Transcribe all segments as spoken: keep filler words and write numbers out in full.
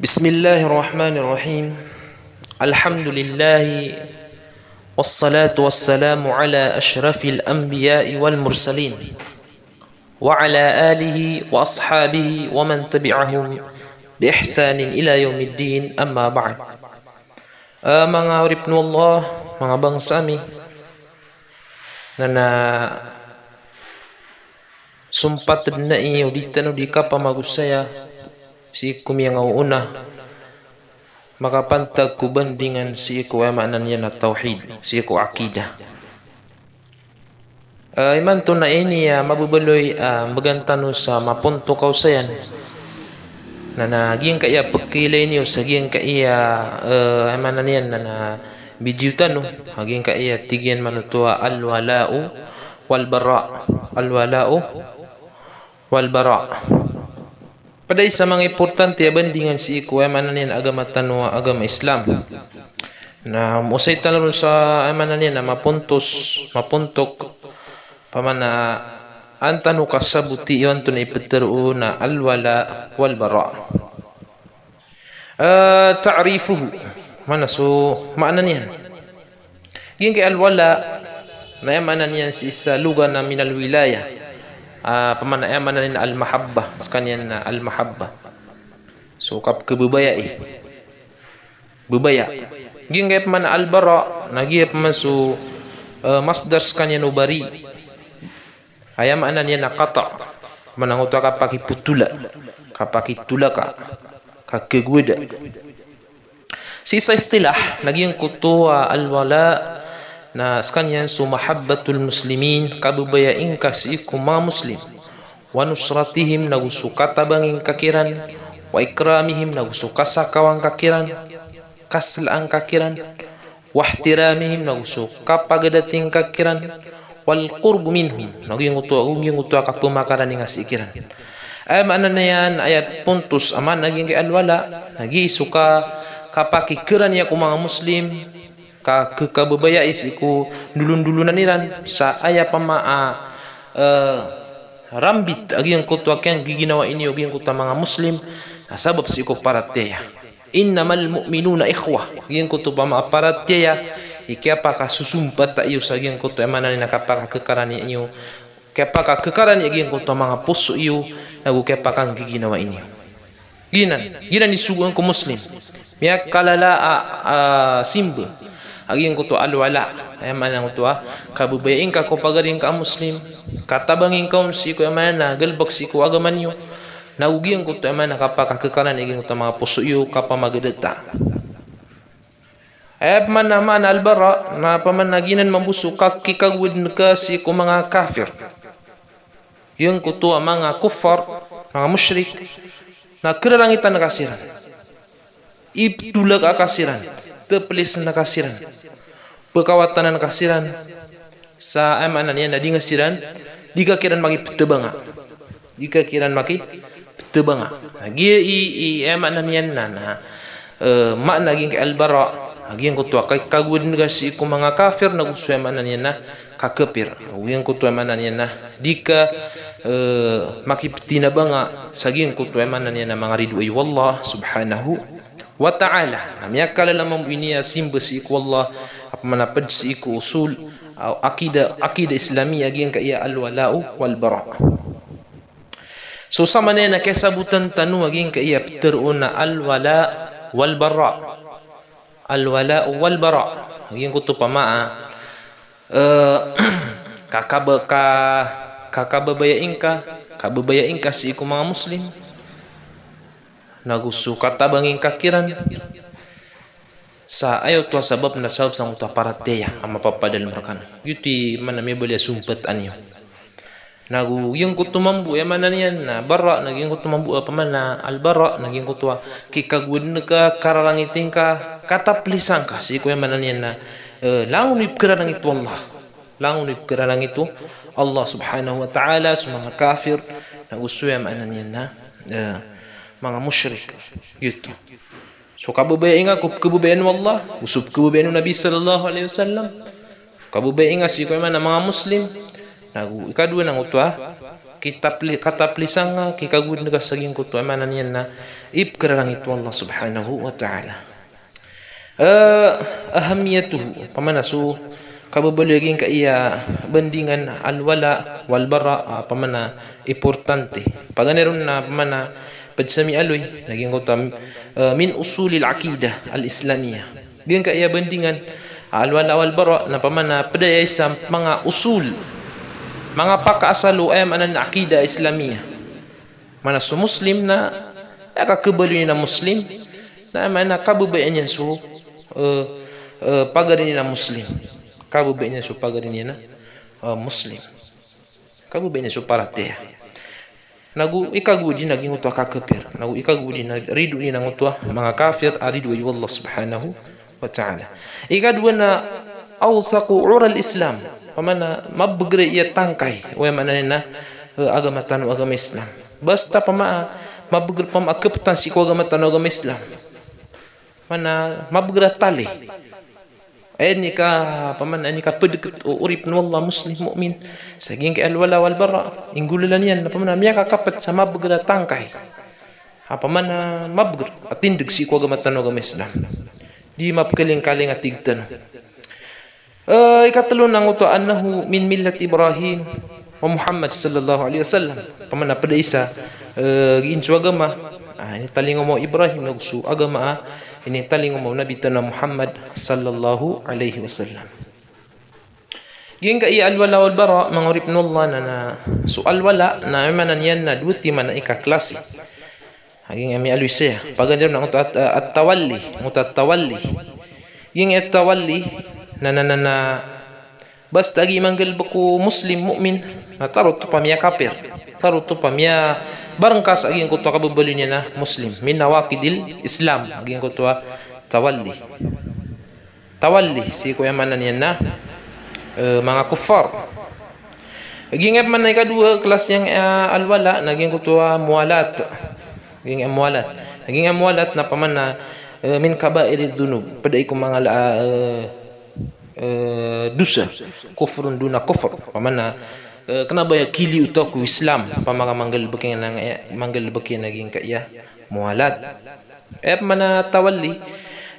Bismillahirrahmanirrahim. Alhamdulillah. Wassalatu wassalamu ala ashrafil anbiya'i wal mursalin. Wa ala alihi wa ashabihi wa man tabi'ahum bi ihsanin ila yawmiddin, amma ba'd. Eh, manga oripn o Allah, manga bangsa ami, na na sompat dn ai o di tano di kapamagosaya sii ko miyangaoona, makapantag ko bandingan sii ko aya maana niyan a tawhid, sii ko aqidah. Eh, imanto na ini a mababaloy a mbgan tano sa mapontok a osayan. Na na giyangkaya pkhailay niyo sa giyangkaya, eh, aya maana niyan na na video tano, a giyangkaya tig iyan man oto a al-wala'u wal-bara'. Al-wala'u wal-bara'. Pd aya sa manga importante a bandingan sii ko aya maana niyan a agama tano a agama Islam. Na mosay tano ron sa aya maana niyan a mapontos, mapontok, pman a an tano kasaboti iyo antonaa i ptharoon a al-wala' wal-bara'. Eh, ta'rifuhu. Maana so maana niyan. Giyangkai al-wala', na aya maana niyan sii sa lugha na minal wilaya. Ah, pman a aya maana niyan al-mahabbah, skaniyan na al-mahabbah. So kapkhababayai. Babaya. Giyangkai pman a al-bara', na giya pman so, eh, masdar skaniyan o bari'. Aya maana niyan na qata'. Maana ngoto a kapakipothola, kapakitholaka, kakagowada. Sii sa istilah, na giyangkoto a al-wala', na skaniyan so mahabbatul muslimin, kababayai ngka sii ko manga Muslim. Wa nusratihim, nago so katabangin ka kiran. Wa ikramihim, nago so kasakawan ka kiran, kaslaan ka kiran. Wahtiramihim, nago so kapagadating ka kiran. Wal qurbu minhum, nago giyangkoto, giyangkoto a kapamakarani nga sii kiran. Aya maana niyan, aya pontos a maana giyangkai al-wala', na giya so ka, kapakikarani ko manga Muslim, ka, khababayai sii ko ndolondolonan iran, sa aya pman a, eh, rambit a giyangkoto a kiyanggiginawai niyo giyangkoto a manga Muslim, na sabap sii ko paratiyaya. Innamal mu'minuna ikhwah. Giyangkoto pman a paratiyaya i kiyapakasosompata iyo sa giyangkoto aya maana niyan a kapakakhakarani iyo, kiyapakakhakarani a giyangkoto a manga poso iyo, nago kiyapakanggiginawai niyo. Giyanan, giyanan i sogoan ko Muslim. Miyakalala a, a, simba a giyangkoto a al-wala'. Aya maana ngoto a kababayai ngka ko pagari ngka a Muslim, katabangin ka on sii ko aya maana galbk sii ko agama niyo. Nago giyangkoto aya maana kapakakhakarani a giyangkoto a manga poso iyo, kapamagadata. Aya pman a maana al-bara', na pman a giyanan mambo so ka, kikagowad ngka sii ko manga kafir. Giyangkoto a manga kuffar, manga mushrik, na khararangitan ka siran. Iptholaka ka siran, tplisen ka siran, pkawatanan ka siran, sa aya maana niyan na di nga siran, di ka kiran makipthabanga. Di ka kiran makipthabanga. Na giya i, i, aya maana niyan na, na, eh, maana giyangkai al-bara', na giyangkoto a ka, kagowad ngka sii ko manga kafir, nago so aya maana niyan na kakapir. Giyangkoto aya maana niyan na di ka, eh, makiptinabanga sa giyangkoto aya maana niyan na manga ridoay o Allah subhanahu wa ta'ala. Na miyakalala mambo ini a simba sii ko Allah, a pman a pd sii ko usul, a, aqidah, aqidah Islamiyah giyangkaya al-wala'u wal-bara'. So samanan na kiyasabotan tano a giyangkaya ptharoon a al-wala' wal-bara'. Al-wala'u wal-bara'. Giyangkoto pman a, eh, kakaba-, ka-, kakababayai ngka, kababayai ngka sii ko manga Muslim. Nago so katabangin ka kiran. Sa aya oto a sabap na sabap sangkoto a paratiyaya a mapapadalm rkano. Giyoto i maana miyabaloy a sompat aniyo. Nago giyangkoto mambo aya maana niyan na bara', na giyangkoto mambo a pman a al-bara', na giyangkoto a kikagowad ngka, kararangiti ngka, kataplisan ka sii ko aya maana niyan na, eh, langon o ipkhararangit o Allah. Langon o ipkhararangit o Allah subhanahu wa ta'ala so manga kafir, nago so aya maana niyan na, eh, manga mushrik. Giyoto. So kababayai nga ko pkhababayaan o Allah, go so pkhababayaan o Nabi sallallahu alaihi wasallam. Kababayai nga sii ko aya maana manga Muslim. Nago ikadowa na ngoto a kitapli-, kataplisan ka, kikagowad ngka sa giyangkoto aya maana niyan na, ipkhararangit o Allah subhanahu wa ta'ala. Eh, ahamiyatuhu, pamana so kababaloy a giyangkaya bandingan alwala walbara, ah, pamana importante. Paganay ron na pamana pd sa miyaaloy, na giyangkoto a, eh, min usulil aqidah al-islamiyah. Giyangkaya bandingan, ah, alwala walbara, na pamana pd aya sa manga usul, manga pakaasal o aya maana niyan na aqidah islamiyah. Mana so Muslim na, aya kakhabaloy niyan a Muslim, na aya maana na kababayaan iyan so, eh, eh, pagari niyan a Muslim. Kababayaan iyan so pagari niyan a, eh, Muslim. Kababayaan iyan so paratiyaya. Nago ikadowa di na giyangkoto a kakapir. Nago ikadowa di na ridoay niyan angkoto a manga kafir a ridoay o Allah subhanahu wa ta'ala. Ikadowa na awthaqu ural Islam. Pamana mabagr a tangkay o aya maana niyan na, eh, agama tano a agama Islam. Basta pama, mabagr pama a kaptan sii ko agama tano a agama Islam. Mana mabagr a tali. Aya ini ka, pamana ini kapdkt o oripn o Allah Muslim mu'min sa giyangkaya alwala walbara. Inggolalan iyan na pamana miyakakapt sa mabagr a tangkay. Apa mana mabagr a tindg sii ko agama tano a agama Islam. Di mapkalingkaling a tig tano. Eh, ikatlo na angkoto a annahu min millat Ibrahim wa Muhammad sallallahu alaihi wasallam. Pamana pd isa, eh, giya so agama, ah, initalingoma o Ibrahim, nago so agama, ah, initalingoma o Nabi tano a Muhammad sallallahu alaihi wasallam. Giyangkaya alwala walbara, manga oripn o Allah na, na so alwala na aya maana niyan na dowa timan a ikaklasi. Giyangkaya miyaaloy saya. Paganay ron na angkoto a at-, at-tawalli, angkoto a tawalli. Giyangkaya tawalli na, na, na, na, basta a giya manggalbk o Muslim mu'min na tarotop a miyakapir. Tarotop a miyabarngkas a giyangkoto a kababaloy niyan a Muslim. Min nawaqidil Islam a giyangkoto a tawalli. Tawalli, sii ko aya maana niyan na, eh, manga kuffar. Giyangkaya pman na ikadowa klas iyan, eh, alwala, na giyangkoto a muwalat. Giyangkaya muwalat. Na giyangkaya muwalat na pman na, eh, min kabairi dhunub. Pd aya ko manga la-, eh, eh, dosa. Kufrun duna kufr. Pman na, eh, kna ba aya kiliyo o taw ko Islam. Pman ka manggalbk iyan na, eh, manggalbk iyan na giyangkaya muwalat. Aya pman a tawalli,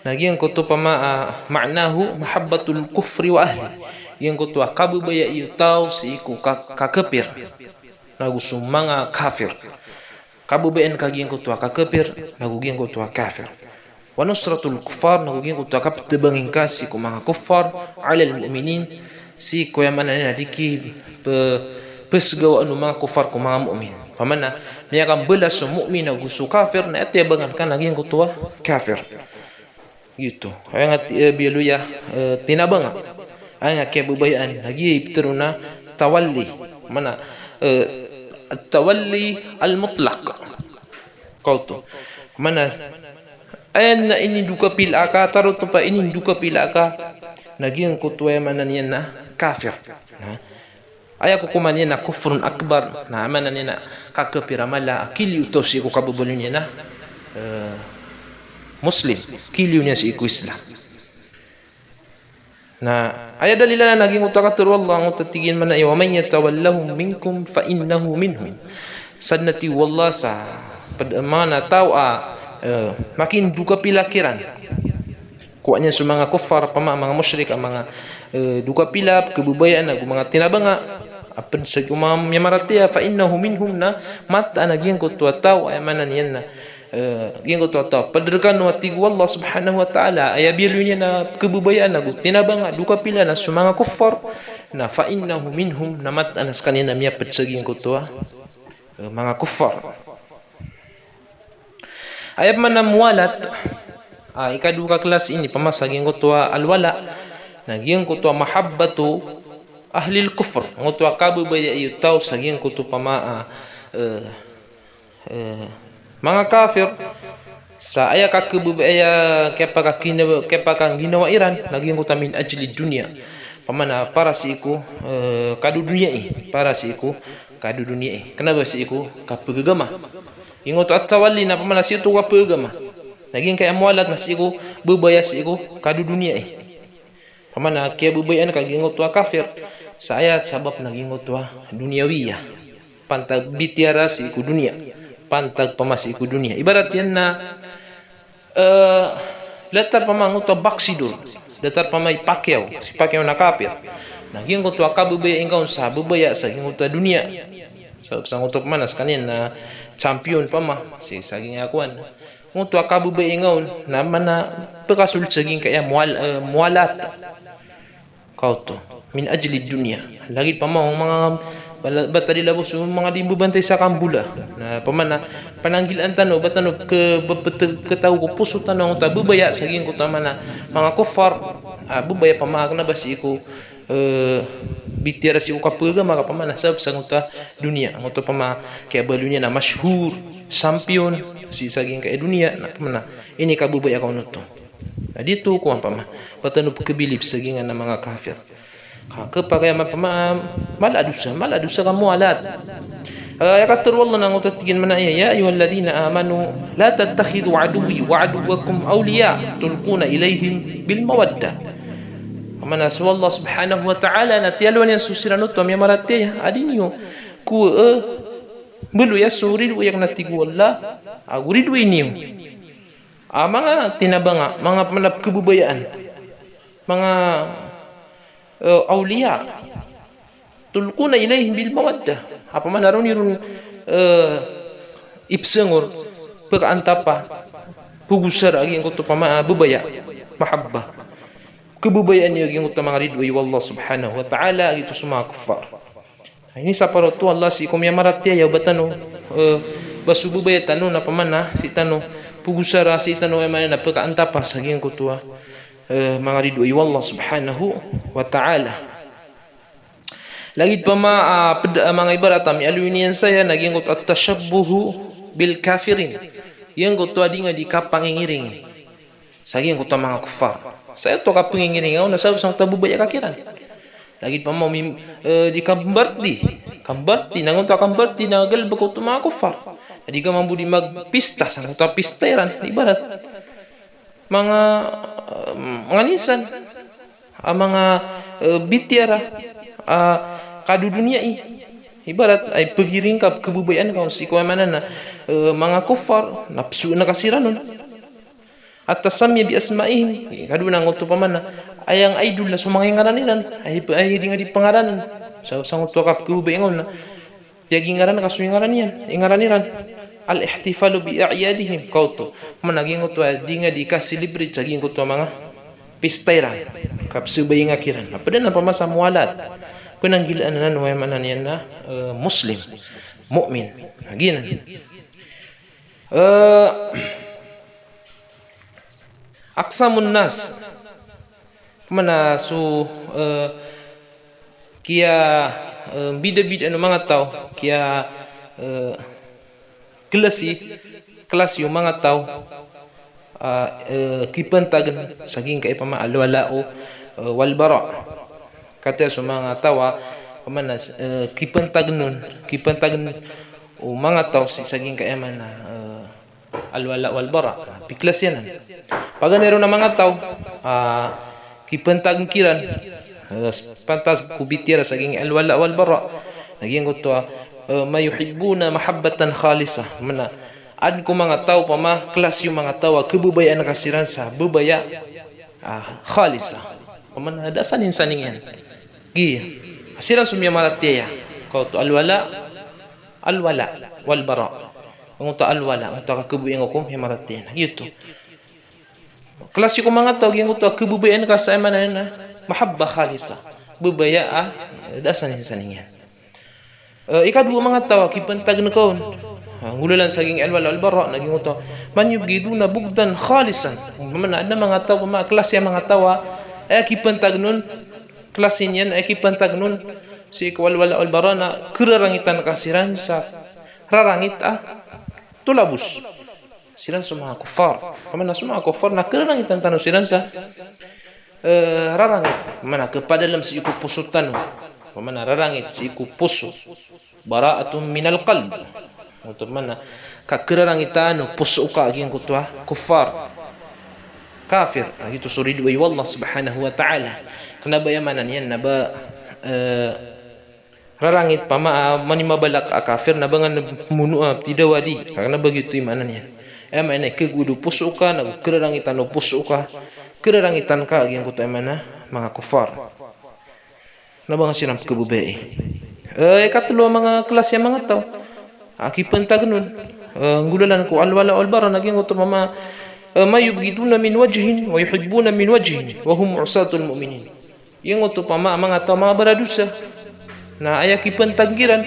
na giyangkoto pama, ah, ma'nahu mahabbatul kufri wa ahli. Giyangkoto a kababayai o taw sii ko ka-, kakapir. Nago so manga kafir. Kababayaan ka giyangkoto a kakapir, nago giyangkoto a kafir. Wa nusratul kuffar, nago giyangkoto a kaptbangin ka sii ko manga kuffar, alal mu'minin, sii ko aya maana niyan na di ki pe-, pesgawaan o manga kuffar ko manga mu'min. Pman na, miyakambala so mu'min ago so kafir, na aya tiyabangan ka na giyangkoto a kafir. Giyoto. Aya nga ti-, eh, biyaloy a, eh, tinabanga. Aya nga kiyababayaan, na giya i ptharoon a tawalli. Mana, eh, tawalli al-mutlaq. Kaoto. Mana, aya na inindokapila ka, tarotop a inindokapila ka, na giyangkoto aya maana niyan na kafir. Na, aya kokoman iyan na kufrun akbar, na aya maana niyan na kakapir a mala, a kiliyo o taw sii ko kababaloy niyan a, eh, Muslim, kiliyo niyan sii ko Islam. Na aya dalilan na giyangkoto a katharo o Allah, angkoto a tig iyan mambo a, "Wa man yatawallahum minkum fa innahu minhum." Sadn a tig o Allah sa pd-, manga taw a, eh, makindokapila kiran. Kowa niyan so manga kuffar, pama manga mushrik, a manga, eh, dokapila, pkhababayaan ago manga tinabanga, a pd sa giya manga miyamaratiyaya, fa innahu minhum, na mataan a giyangkoto a taw, aya maana niyan na, eh, giyangkoto a taw. Pd rkano a tig o Allah subhanahu wa ta'ala, aya biyaloy niyan a pkhababayaan ago tinabanga, dokapila na so manga kuffar, na fa innahu minhum, na mataan a skaniyan na miyapd sa giyangkoto a, eh, manga kuffar. Aya pman a muwalat, ah, ikadowa ka klas ini pama sa giyangkoto a alwala, na giyangkoto a mahabbatu ahlil kufr, angkoto a kababayai o taw sa giyangkoto pama, ah, eh, eh, manga kafir, sa aya kakhababaya, kiyapakakina-, kiyapakangginawai ran, na giyangkoto a min ajli dunya. Pman na para sii ko, eh, kadodoniyai, para sii ko kadodoniyai. Kna ba sii ko kapagagama. Giyangkoto a tawalli na pman na sii oto kapagagama. Na giyangkaya muwalat na sii ko babaya sii ko kadodoniyai. Pman na kiyababayaan ka giyangkoto a kafir. Sa aya sabap na giyangkoto a duniyawiyah. Pantag bitiyara sii ko doniya. pantag pama sii ko doniya. Ibarat iyan na, eh, datar pama ngoto a baksidor, datar pama i pakiyaw, si pakiyaw na kapir. Na giyangkoto a kababayai ngka on sa babaya sa giyangkoto a doniya. Sa, sa ngoto pama na skaniyan na champion pama, si, sa giyangkoto a kowan. Ngoto a kababayai ngka on, na mana pekasold sa giyangkaya muwal-, eh, muwalat. Kaoto, min ajli dunya. Lagid pama o manga bala-, bata di labo so manga di mbabantay sa kambola. Na pama na pananggilaan tano, ba tano ke-, ba-, bete-, ketaw ko poso tano angkoto a babaya sa giyangkoto a mana manga kuffar, ah, babaya pama kena ba sii ko, eh, bitiyara sii ko kapagama ka pama na sabap sa angkoto a doniya. Angkoto pama kiyabaloy niyan na mashhur, champion, sii sa giyangkaya doniya, na pama na ini kababaya ka on oto. Na di oto kowan pama, ba tano pekabilib sa giyangkanan a manga kafir. Ka, kepakay a mapama, mala a dosa, mala a dosa ka muwalat. Ah, aya katharo o Allah na ngoto a tig iyan mana aya, "Ya ayyuhalladhina amanu, la tattakhidhu aduwwi wa aduwwakum awliya, tulquna ilayhim bil mawadda." Pama na so Allah subhanahu wa ta'ala na tiyalowan iyan so siran oto a miyamaratiyaya, a di niyo ko, eh, mbaloya so ridoay akn a tig o Allah, ago ridoay niyo a manga tinabanga, manga pama na pekababayaan, manga, eh, awliya. Tulquna ilayhim bil mawadda. A pama na roo niyo ron, eh, ipesengor, pekaantapa, pegosara a giyangkoto pama, ah, babaya, mahabba. Kababayaan iyo a giyangkoto a manga ridoay o Allah subhanahu wa ta'ala, a giyoto so manga kuffar. Ini saparoto Allah sii ko miyamaratiyaya o ba tano, eh, ba so babaya tano na pama na sii tano pegosara, sii tano, eh, mana na pekaantapa sa giyangkoto a, eh, manga ridoay o Allah subhanahu wa ta'ala. Lagid pama, ah, ped-, ah, manga ibarat a miyaaloy niyan saya na giyangkoto a at-tashabbuhu bil kafirin. Giyangkoto a di nga di kapangingiring sa giyangkoto a manga kuffar. Saya oto kapangingiring aw na sabap sa ngoto a babaya ka kiran. Lagid pama o mim-, eh, di kambarti. Kambarti, na ngoto a kambarti na galebek oto a manga kuffar. Di ka mambo di magpista sa ngoto a pista iran. Ibarat manga, eh, manga nisan. A manga, eh, bitiyara, ah, kadodoniyai. Ibarat, ay pegiring ka, kababayaan ka on sii ko aya mana na, eh, manga kuffar, na pesoon ka siran on. At-tasammi bi asma'ihim, ikadowa na ngoto pama na, aya nga idol na so manga ingaran iran, ay, ay di nga di pengaranen. Sa, sa ngoto a kapekhababayai nga on na, piyag-ingaran ka so ingaran iyan, ingaran iran. Al-ihtifalu bi a'yadihim, kaoto. Mana giyangkoto a di nga di ka-celebrate sa giyangkoto a manga pista iran. Kapesabay nga kiran. Na ped anan pama sa muwalat. Penanggilaan anan o aya mana niyan na, eh, Muslim, mu'min. Na giyanan. Eh, Aqsamun nas. Mana so, eh, kiya, eh, bida-bida o manga taw, kiya, eh, klasi, klasi o manga taw, ah, eh, kipantagn sa giyangkaya pama al-wala'u, eh, wal-bara'. Katii so manga taw a, pama na, eh, kipantagn on, kipantagn o manga taw sii sa giyangkaya mana, eh, al-wala' wal-bara'. Piklas iyan. Paganay ron a manga taw, ah, kipantagn kiran, eh, pantas ko bitiyara sa giyangkai al-wala' wal-bara'. Na giyangkoto a, eh, ma yuhibbuna mahabbatan khalisah. Mana, adn ko manga taw, pama klasi o manga taw a kababayaan ka siran sa babaya, ah, khalisah. Pama na da saning-saning iyan. Giya. Siran so miyamaratiyaya. Kaoto al-wala', al-wala' wal-bara'. Angkoto al-wala', angkoto a kakhababayaan ko miyamaratiyaya. Giyoto. Klasi ko manga taw, giyangkoto a kababayaan ka sa aya mana niyan na mahabba khalisah. Babaya a, eh, da saning-saning iyan. Eh, ikadowa o manga taw a kipantagn ka on. Ah, nggolalan sa giyangkai al-wala' wal-bara', na giyangkoto. Man yubghiduna bughdan khalisan. Mana adn a manga taw, pama klasi a manga taw a, eh, kipantagn on, klasi niyan, eh, kipantagn on sii ko al-wala' wal-bara' na kararangitan ka siran sa rarangit a tolabos. Siran so manga kuffar. Pama na so manga kuffar na kararangitan tano siran sa, eh, rarangit. Pama na kapadalm sii ko poso tano. Pama na rarangit sii ko poso. Bara'atun minal qalb. Oto pama na kakararangitan o poso ka a giyangkoto a kuffar, kafir. Na giyoto so ridoay o Allah subhanahu wa ta'ala. Kena ba aya mana niyan na ba, eh, rarangit pama a mani mabalak a kafir na ba nga na mono a tidawadi. Ka kena ba giyoto i maana niyan. Aya maana i kagowad o poso ka, nago kararangitan o poso ka, kararangitan ka a giyangkoto aya maana manga kuffar. Na ba nga siran pkhababayai. Eh, ikatlo a manga klasi a manga taw a kipantag on, eh, nggolalan ko al-wala wal-bara, na giyangkoto pama, eh, ma yubghiduna min wajhin wa yuhibbuna min wajhin wa hum usatul mu'minin. Giyangkoto pama a manga taw a manga baradosa. Na aya kipantag iran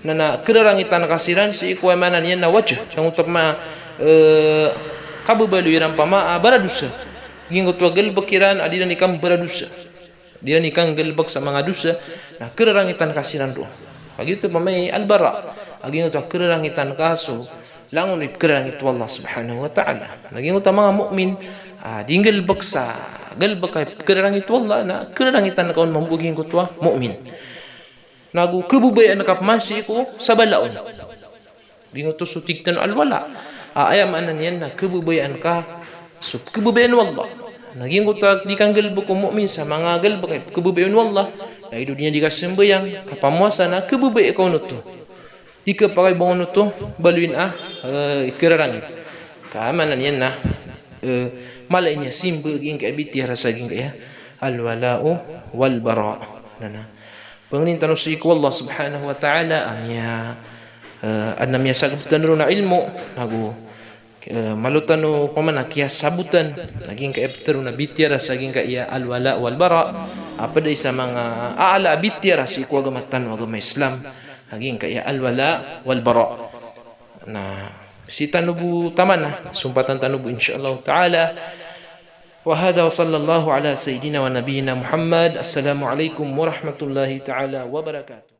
na, na kararangitan ka siran sii ko aya maana niyan na wajh. Giyangkoto pama, eh, kababaloy iran pama a baradosa. Giyangkoto a galbk iran a di iran ikambaradosa. Di iran ikanggalbk sa manga dosa, na kararangitan ka siran roo. Ka giyoto pama i al-bara. Ka giyoto a kararangitan ka so langon o ipkhararangit o Allah subhanahu wa ta'ala. Na giyangkoto a manga mu'min a di nggalbk sa galbk a ipkhararangit o Allah, na kararangitan ka on mambo giyangkoto a mu'min. Nago khababayaan ka pman sii ko sabala on. Giyangkoto so tig tano a al-wala. A, aya maana niyan na khababayaan ka so pkhababayaan o Allah. Na giyangkoto a di kanggalbk o mu'min sa manga galbk a ipkhababayaan o Allah. Na ino di niyan di kasambayang, kapamowasa na khababayaan ka on oto. Di kapakay ba on oto baloyin a, eh, ikhararangit. Ka maana niyan na, eh, mala i niyan simba giyangkaya bitiyara sa giyangkaya al-wala'u wal-bara. Na, na. Pangnin tano sii ko Allah subhanahu wa ta'ala a miya, eh, adn a miyasagptan ron a ilmo, nago, eh, malo tano pman a kiyasabotan a giyangkaya ptharoon a bitiyara sa giyangkaya al-wala wal-bara, a pd aya sa manga aala a bitiyara sii ko agama tano a agama Islam, a giyangkaya al-wala wal-bara. Na sii tano bo taman a, sompatan tano bo insha Allah ta'ala. Wa hadha wa sallallahu ala sayyidina wa nabiyyina Muhammad. Assalamu alaikum warahmatullahi ta'ala wabarakatuh.